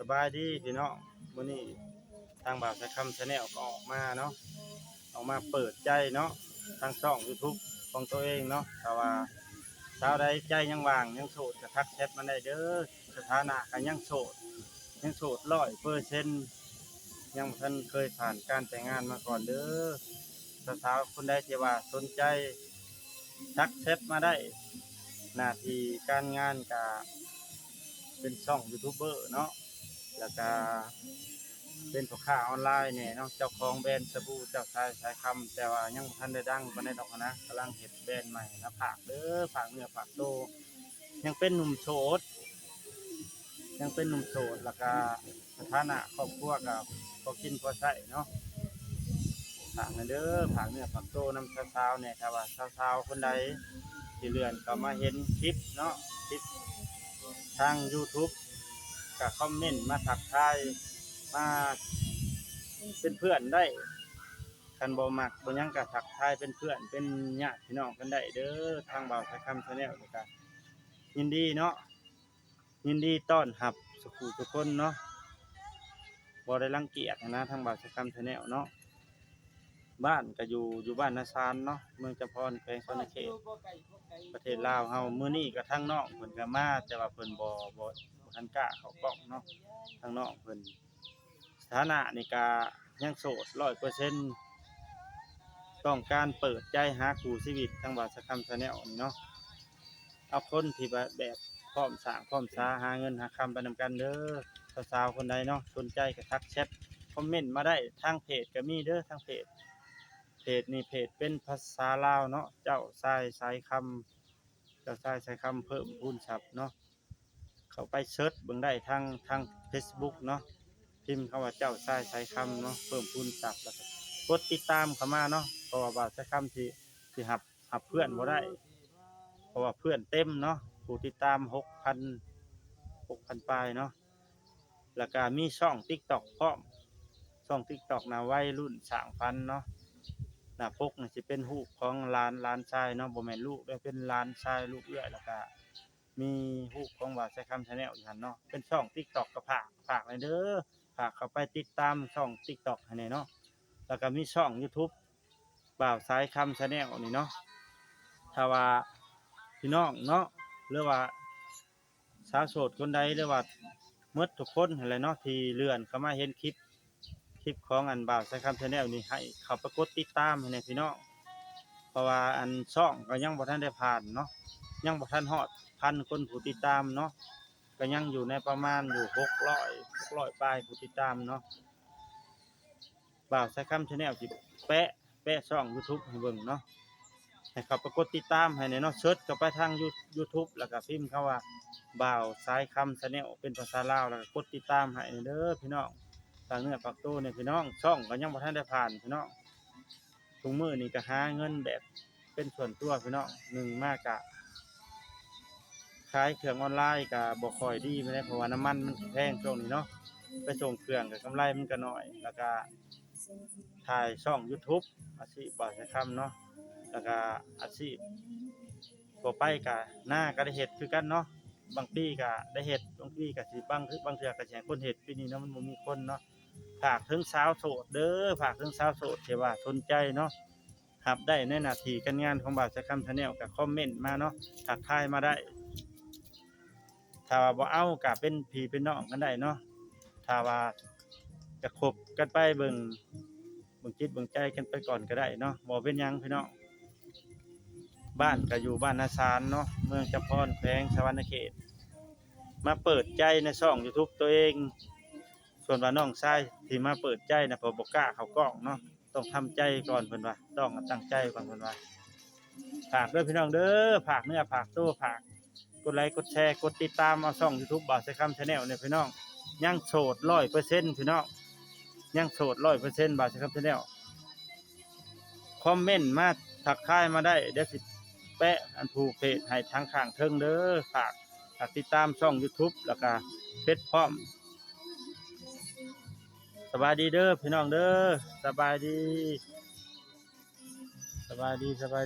ສະບາຍດີພີ່ນ້ອງ, ມື້ນີ້ທາງບ່າວສາຍຄຳ Channel ກໍອອກມາເນາະ, ອອກມາເປີດໃຈເນາະ ທາງຊ່ອງ YouTube ຂອງຕົວເອງເນາະ. ຖ້າວ່າສາວໃດໃຈຍັງວ່າງ ຍັງໂສດ ກໍທັກແຊັດມາໄດ້ເດີ້. ສະຖານະກໍຍັງໂສດ, ຍັງໂສດຮ້ອຍເປີເຊັນ, ຍັງບໍ່ທັນເຄີຍຜ່ານການແຕ່ງງານມາກ່ອນເດີ້. ສາວໆຄົນໃດທີ່ວ່າສົນໃຈ ທັກແຊັດມາໄດ້. ໜ້າທີ່ການງານກະເປັນຊ່ອງຢູທູບເບີເນາະ, ແລ້ວກະເປັນພໍ່ຄ້າອອນລາຍແດ່ເນາະ, ເຈົ້າຂອງແບຣນສະບູເຈົ້າຊາຍສາຍຄຳ, ແຕ່ວ່າຍັງບໍ່ທັນໄດ້ດັງປານໃດດອກນະ, ກຳລັງເຮັດແບຣນໃໝ່ນະ. ຝາກເດີ້, ຝາກເນື້ອຝາກໂຕ, ຍັງເປັນໜຸ່ມໂສດ ຍັງເປັນໜຸ່ມໂສດ ແລ້ວກະສະຖານະຄອບຄົວກໍພໍກິນພໍໃຊ້ເນາະ. ຝາກແດ່ເດີ້, ຝາກເນື້ອຝາກໂຕນຳສາວໆແດ່. ຖ້າວ່າສາວໆຄົນໃດທີ່ເລື່ອນເຂົ້າມາເຫັນຄລິບເນາະ, ຄລິບທາງຢູທູບ ກໍຄອມເມັນມາທັກທາຍ ມາເປັນເພື່ອນໄດ້. ຄັນບໍ່ມັກບໍ່ຫຍັງກໍທັກທາຍເປັນເພື່ອນເປັນຍາດພີ່ນ້ອງກັນໄດ້ເດີ້. ທາງບ່າວສາຍຄຳ Channel ນີ້ກໍຍິນດີເນາະ, ຍິນດີຕ້ອນຮັບສູ່ຜູ້ສູ່ຄົນເນາະ, ບໍ່ໄດ້ລັງກຽດນະ ທາງບ່າວສາຍຄຳ Channel ເນາະ. ບ້ານກໍຢູ່ ຢູ່ບ້ານນາຊານເນາະ, ເມືອງຈຳພອນ ແຂວງສະຫວັນນະເຂດ ປະເທດລາວເຮົາ. ມື້ນີ້ກໍທາງນ້ອງເພິ່ນກໍມາ, ແຕ່ວ່າເພິ່ນບໍ່ ບໍ່ ບໍ່ທັນກ້າເຂົ້າກ້ອງເນາະ, ທາງນ້ອງເພິ່ນ. ສະຖານະນີ້ກະຍັງໂສດຮ້ອຍເປີເຊັນ, ຕ້ອງການເປີດໃຈຫາຄູ່ຊີວິດ ທາງບ່າວສາຍຄຳ Channel ນີ້ເນາະ. ເອົາຄົນທີ່ແບບ ແບບພ້ອມສ້າງພ້ອມສາ ຫາເງິນຫາຄຳໄປນຳກັນເດີ້. ສາວໆຄົນໃດເນາະ ສົນໃຈກໍທັກແຊັດຄອມເມັນມາໄດ້, ທາງເພຈກໍມີເດີ້, ທາງເພຈ ເພຈນີ້ເພຈເປັນພາສາລາວເນາະ, ເຈົ້າຊາຍສາຍຄຳ ເຈົ້າຊາຍສາຍຄຳເພີ່ມພູນຊັບເນາະ. ເຂົ້າໄປເສີດເບິ່ງໄດ້ທາງ ທາງເຟສບຸກເນາະ, ພິມຄຳວ່າເຈົ້າຊາຍສາຍຄຳເນາະ ເພີ່ມພູນຊັບ ແລ້ວກໍກົດຕິດຕາມເຂົ້າມາເນາະ, ເພາະວ່າບ່າວສາຍຄຳຊິ ຊິຮັບ ຮັບເພື່ອນບໍ່ໄດ້ ເພາະວ່າເພື່ອນເຕັມເນາະ, ຜູ້ຕິດຕາມຫົກພັນ ຫົກພັນປາຍເນາະ. ແລ້ວກະມີຊ່ອງ TikTok ພ້ອມ, ຊ່ອງ TikTok ນະ ໄວລຸ້ນສ້າງຝັນເນາະ. ໜ້າປົກນີ້ຊິເປັນຮູບຂອງຫຼານ ຫຼານຊາຍເນາະ, ບໍ່ແມ່ນລູກເດີ້, ເປັນຫຼານຊາຍ ລູກເອື້ອຍ. ແລ້ວກະມີຮູບຂອງບ່າວສາຍຄຳ Channel ຢູ່ຫັ້ນເນາະ, ເປັນຊ່ອງ TikTok ກໍຝາກ ຝາກແດ່ເດີ້, ຝາກເຂົ້າໄປຕິດຕາມຊ່ອງ TikTok ໃຫ້ແດ່ເນາະ. ແລ້ວກະມີຊ່ອງ YouTube ບ່າວສາຍຄຳ Channel ນີ້ເນາະ. ຖ້າວ່າພີ່ນ້ອງເນາະ ຫຼືວ່າ ສາວໂສດຄົນໃດ ຫຼືວ່າໝົດທຸກຄົນຫັ້ນແຫຼະເນາະ ທີ່ເລື່ອນເຂົ້າມາເຫັນຄລິບ ຄລິບຂອງອັນບ່າວສາຍຄຳ Channel ນີ້ ໃຫ້ເຂົ້າໄປກົດຕິດຕາມໃຫ້ແດ່ພີ່ນ້ອງ. ເພາະວ່າອັນຊ່ອງກໍຍັງບໍ່ທັນໄດ້ຜ່ານເນາະ, ຍັງບໍ່ທັນຮອດພັນຄົນຜູ້ຕິດຕາມເນາະ, ກໍຍັງຢູ່ໃນປະມານຢູ່ຫົກຮ້ອຍ ຫົກຮ້ອຍປາຍຜູ້ຕິດຕາມເນາະ. ບ່າວສາຍຄຳ Channel ຊິແປະ ແປະຊ່ອງ YouTube ໃຫ້ເບິ່ງເນາະ, ໃຫ້ເຂົ້າໄປກົດຕິດຕາມໃຫ້ແດ່ເນາະ. ເສີດເຂົ້າໄປທາງ You- YouTube ແລ້ວກໍພິມຄຳວ່າ ບ່າວສາຍຄຳ Channel ເປັນພາສາລາວ ແລ້ວກໍກົດຕິດຕາມໃຫ້ແດ່ເດີ້ພີ່ນ້ອງ. ຝາກເນື້ອຝາກໂຕແດ່ພີ່ນ້ອງ, ຊ່ອງກໍຍັງບໍ່ທັນໄດ້ຜ່ານພີ່ນ້ອງ. ທຸກມື້ນີ້ກໍຫາເງິນແບບເປັນສ່ວນຕົວພີ່ນ້ອງ, ໜຶ່ງມາກະ ຂາຍເຄື່ອງອອນລາຍກະບໍ່ຄ່ອຍດີປານໃດ ເພາະວ່ານ້ຳມັນມັນແພງຊ່ວງນີ້ເນາະ, ໄປສົ່ງເຄື່ອງກະກຳໄລມັນກະໜ້ອຍ, ແລ້ວກະຖ່າຍຊ່ອງ YouTube ອາຊີບບ່າວສາຍຄຳເນາະ, ແລ້ວກະອາຊີບທົ່ວໄປກະນາກະໄດ້ເຮັດຄືກັນເນາະ, ບາງປີກະໄດ້ເຮັດ, ບາງປີກະຊິ ບາງ ບາງເທື່ອກະຊິໃຫ້ຄົນເຮັດ, ປີນີ້ເນາະ ມັນບໍ່ມີຄົນເນາະ. ຝາກເຖິງສາວໂສດເດີ້, ຝາກເຖິງສາວໂສດທີ່ວ່າສົນໃຈເນາະ, ຮັບໄດ້ໃນໜ້າທີ່ການງານຂອງບ່າວສາຍຄຳ Channel ກໍຄອມເມັນມາເນາະ, ທັກທາຍມາໄດ້. ຖ້າວ່າບໍ່ເອົາກໍເປັນພີ່ເປັນນ້ອງກັນໄດ້ເນາະ, ຖ້າວ່າຈະຄົບກັນໄປເບິ່ງ ເບິ່ງຈິດເບິ່ງໃຈກັນໄປກ່ອນກໍໄດ້ເນາະ, ບໍ່ເປັນຫຍັງພີ່ນ້ອງ. ບ້ານກໍຢູ່ບ້ານນາຊານເນາະ, ເມືອງຈຳພອນ ແຂວງສະຫວັນນະເຂດ, ມາເປີດໃຈໃນຊ່ອງ YouTube ຕົວເອງ. ສ່ວນວ່ານ້ອງຊາຍທີ່ມາເປີດໃຈນະ ເພິ່ນບໍ່ກ້າເຂົ້າກ້ອງເນາະ, ຕ້ອງທຳໃຈກ່ອນເພິ່ນວ່າ, ຕ້ອງຕັ້ງໃຈກ່ອນເພິ່ນວ່າ. ຝາກເດີ້ພີ່ນ້ອງເດີ້, ຝາກເນື້ອຝາກໂຕ, ຝາກກົດໄລກົດແຊ ກົດຕິດຕາມເອົາຊ່ອງ YouTube ບ່າວສາຍຄຳ Channel ນີ້ພີ່ນ້ອງ. ຍັງໂສດຮ້ອຍເປີເຊັນພີ່ນ້ອງ, ຍັງໂສດຮ້ອຍເປີເຊັນ ບ່າວສາຍຄຳ Channel. ຄອມເມັນມາທັກທາຍມາໄດ້, ດຽວຊິແປະອັນຜູ້ເພຈໃຫ້ທາງຂ້າງເທິງເດີ້. ຝາກ ຝາກຕິດຕາມຊ່ອງ YouTube ແລ້ວກະເຟສພ້ອມ. ສະບາຍດີເດີ້ພີ່ນ້ອງເດີ້, ສະບາຍດີ, ສະບາຍດີ, ສະບາຍ